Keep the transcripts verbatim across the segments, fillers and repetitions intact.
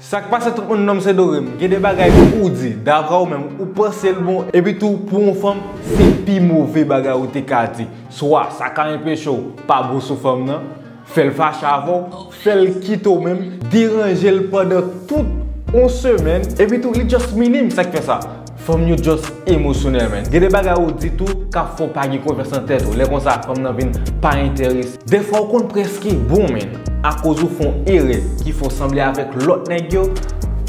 Sa k pase tout moun, non m se Dorem. Gen de bagay ou di, daprè ou menm, ou panse l bon, epi tou pou yon fanm, se pi move bagay ou te ka di. Swa sa ka anpeche w pa bon sou fanm nan, fè l fache avè w, fè l kite w menm, deranje l pandan tout yon semèn, epi tou li just minim, sa k fè sa. Fanm yo just emosyonèl, man. Gen de bagay ou di tou k ap fè w pa gen konfyans nan tèt ou. Lè konsa, fanm nan vin pa enterese. Dèfwa ou konn prèske bon, man, akoz ou fè yon erè ki fè w sanble avèk lòt nèg yo,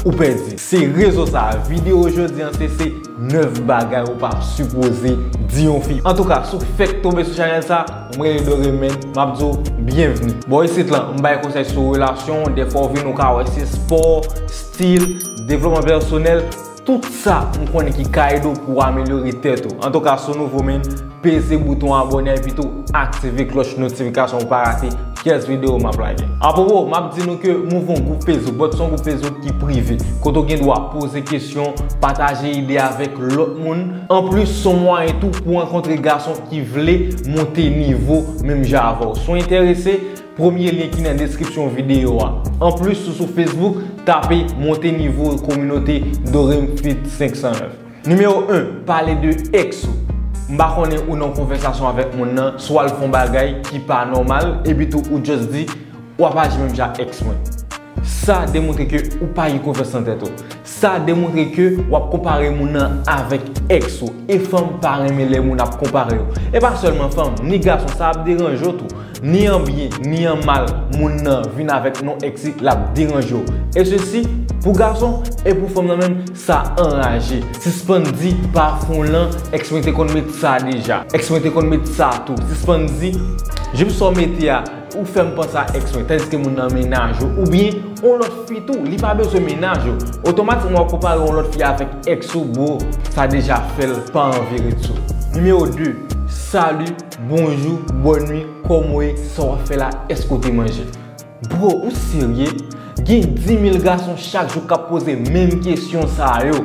ou pèdi. Se rezon sa a, videyo jodi a se, se nèf bagay ou pa sipoze di yon fi. Antouka, si w fèk tonbe sou chanèl sa, mwen rele Dorem, man, m ap di w byenvni. Bò isit lan, m bay konsèy sou relasyon, dèfwa ou vin ou ka wè se spò, stil, devlopman pèsonèl, tout sa m konnen ki ka ede w pou w amelyore tèt ou. Antouka, si w nouvo, man, peze bouton abòne a epi tou aktive klòch notifikasyon pou w pa rate kèk videyo m ap lage. Apwopo, m ap di nou ke m ouvri yon gwoup Facebook, but se yon gwoup Facebook ki prive, kote w gen dwa poze kesyon, pataje ide avèk lòt moun. Anplis, se yon mwayen tou pou w rankontre gason ki vle monte nivo menm jan avè w. Si w enterese, premye lyen ki nan deskripsyon videyo a. Anplis, si w sou Facebook, tape Monte Nivo Kominote Dorem Fit senk san nèf. Nimewo en, pale de èks ou. M pa konnen ou nan yon konvèsasyon avèk moun nan, swa l fè yon bagay ki pa nòmal, epi tou ou just di, w ap aji menm jan ak èks mwen. Sa demontre ke ou pa gen konfyans nan tèt ou. Sa demontre ke w ap konpare moun nan avèk èks ou. E fanm pa renmen lè moun ap konpare yo. E pa sèlman fanm, ni gason, sa ap deranje w tou. Ni an byen, ni an mal, moun nan vin avèk non èks li, l ap deranje w. E sesi, pou gason, e pou fanm nan menm, sa anraje. Sispann di pafon lan, èks mwen te konn met sa deja. Èks mwen te konn met sa tou. Sispann di, jip sa w mete a, ou fè m panse a èks mwen, tandiske moun nan mennaj ou, oubyen yon lòt fi tou, li pa bezwen mennaj ou. Otomatikman w ap konpare yon lòt fi avèk èks ou, bro, sa deja fè l pa anvi ret sou. Nimewo de, sali, bonjou, bòn nwi, kòman w ye, sa w ap fè la, èske w te manje? Bro, ou serye? Gen dis mil gason chak jou k ap poze menm kesyon sa yo.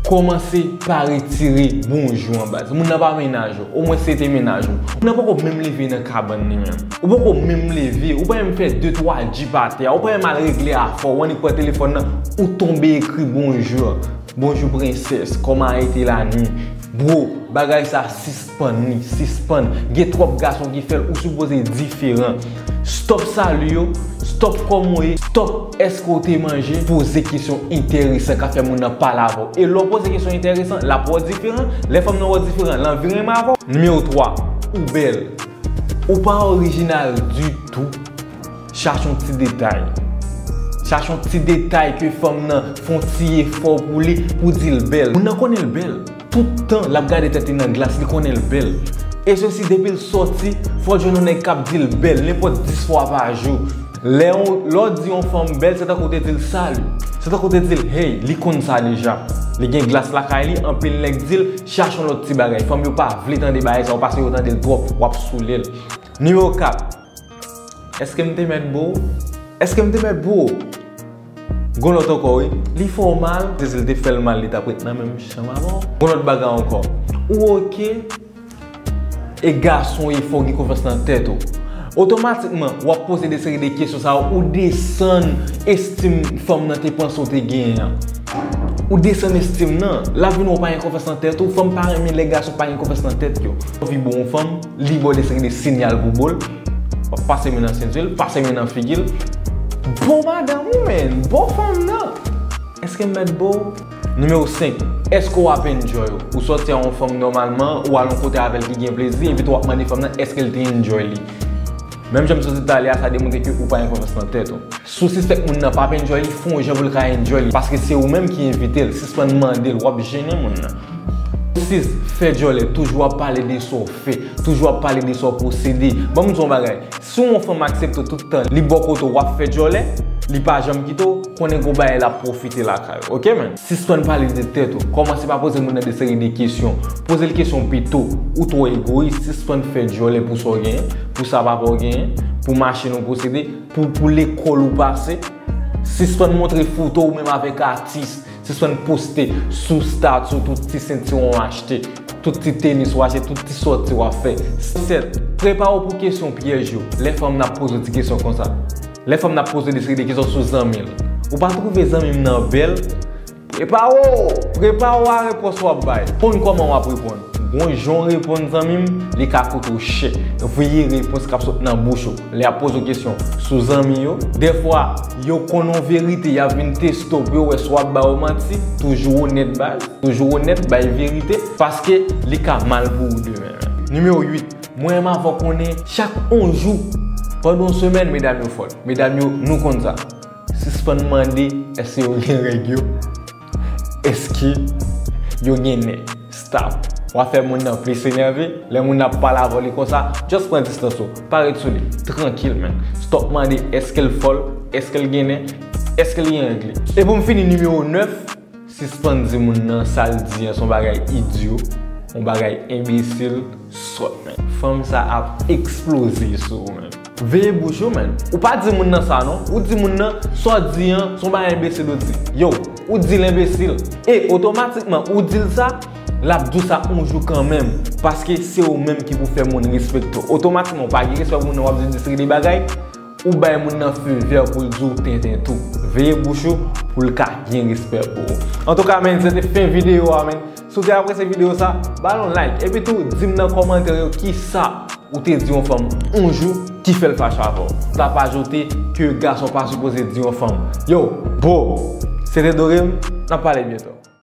Kòmanse pa retire bonjou an baz. Moun nan pa mennaj ou. Omwen se te mennaj ou. Moun nan poko menm leve nan kabann li menm. Ou poko menm leve. Ou pa menm fè de twa djip atè a. Ou pa menm al regle afè w. Ou annik pran telefòn nan. Ou tonbe ekri bonjou. Bonjou prensès. Kòman a ete la nwi? Bro, bagay sa sispann li, sispann. Gen twòp gason ki fè l, ou sipoze diferan. Stòp sali yo, stòp kòman w ye, stòp èske w te manje. Poze kesyon enteresan k ap fè moun nan pale avè w. E lè w poze kesyon enteresan, l ap wè w diferan. Lè fanm nan wè w diferan, l anvi renmen avè w. Nimewo twa, ou bèl. Ou pa orijinal ditou. Chache yon ti detay. Chache yon ti detay ke fanm nan fè yon ti efò pou li, pou di l bèl. Moun nan konnen l bèl. Tout tan l ap gade tèt li nan glas, li konnen l bèl. E sesi, depi l sòti, fò l jwenn yon nèg k ap di l bèl, nenpòt dis fwa pa jou. Lè w, lè w di yon fanm bèl, se tankou w te di l sali. Se tankou w te di l hey, li konn sa deja. Li gen glas lakay li, anpil nèg di l, chache yon lòt ti bagay. Fanm yo pa vle tande bagay sa yo, paske yo tande l twòp, w ap soule l. Nimewo kat. Èske m te mèt bo w? Èske m te mèt bo w? Gon lòt ankò, wi. Li fè w mal. Se si l te fè l mal, li t ap ret nan menm chanm avè w. Gon lòt bagay ankò. Ou oke? E gason, e fò w gen konfyans nan tèt ou. Otomatikman, w ap poze de seri de kesyon sa yo, ou desann estim fanm nan te panse w te genyen an. Ou desann estim nan, l ap vin wè w pa gen konfyans nan tèt ou, fanm pa renmen lè gason pa gen konfyans nan tèt yo. Anvi bo yon fanm, li ba w de seri de sinyal pou bo l. W ap pase men nan senti l, pase men nan figi l. Bo madanm ou, man, bo fanm nan. Èske m mèt bo w? Nimewo senk, èske w ap enjoy ou? Ou sòti a yon fanm nòmalman, ou al yon kote avè l ki gen plezi, epi tou w ap mande fanm nan èske l te enjoy li. Menm jan m sot di talè a, sa demontre ke ou pa gen konfyans nan tèt ou. Si w sispèk moun nan p ap enjoy li, fè yon jan pou l ka enjoy li. Paske se ou menm ki envite l. Sispann mande l, w ap jennen moun nan. Sis, fè djòlè, toujou ap pale de sa w fè, toujou ap pale de sa w posede. Ban m di w yon bagay, si yon fanm aksepte w tout tan, li bò kote w, w ap fè djòlè, li pa janm kite w, konnen gon bagay l ap pwofite lakay ou, oke, man? Sispann pale de tèt ou. Kòmanse pa poze moun nan de seri de kesyon. Poze l kesyon pito. Ou twò egoyis. Sispann fè djòlè pou sa w genyen, pou sa papa w genyen, pou machin ou posede, pou, pou lekòl ou pase. Sispann montre foto ou menm avèk atis. Sispann poste sou stati w tout ti sentiwon w achte, tout ti tenis w achte, tout ti sòti w ap fè. Sèt, prepare w pou kesyon pyèj yo. Lè fanm nan ap poze w ti kesyon konsa. Lè fanm nan ap poze w de seri de kesyon sou zanmi l, Ou pa twouve zanmi m nan bèl? Prepare w! Prepare w a repons w ap bay. Konn kòman w ap reponn. Gon jan w reponn zanmi m, li ka koute w chè. Veye repons k ap sot nan bouch ou. Lè y ap poze w kesyon sou zanmi yo, dèfwa, yo konn yon verite, y ap vin teste w pou yo wè si w ap ba yo manti. Toujou onèt baz. Toujou onèt, bay verite, paske li ka mal pou ou demen. Nimewo uit, mwen renmen fè w konnen chak yon jou, pandan yon semèn, medam yo fòl. Medam yo, nou konn sa. Sispann mande èske yo gen règ yo, èske yo gen nen. Stop. W ap fè moun nan plis enève. Lè moun nan ap pale avè w, li konsa, just pran distans ou. Pa ret sou li. Trankil, man. Stop mande èske l fòl, èske l gen nen, èske l gen règ li. E pou m fini, nimewo nèf, sispann di moun nan sa l di an se yon bagay idyo, yon bagay enbesil, sòt, man. Fanm sa ap eksploze sou ou, man. Veye bouch ou, man. Ou pa di moun nan sa, non. Ou di moun nan sa w di an se yon bagay enbesil ou di. Yo, ou di l enbesil. E otomatikman, ou di l sa, l ap di w sa yon jou kanmenm. Paske se ou menm ki pou fè moun respekte w. Otomatikman, ou pa gen respè pou moun nan, w ap di l de seri de bagay. Ou bay moun nan fevè pou l di w tenten tou. Veye bouch ou pou l ka gen respè pou ou. Antouka, man, se te fen videyo a, man. Si w te apresye videyo sa, ba l yon like. Epi tou, di m nan kòmantè yo kisa ou te di yon fanm yon jou ki fè l fache avè w. Sa pa ajoute ke gason pa sipoze di yon fanm. Yo, bro, se te Dorem, n ap pale byento.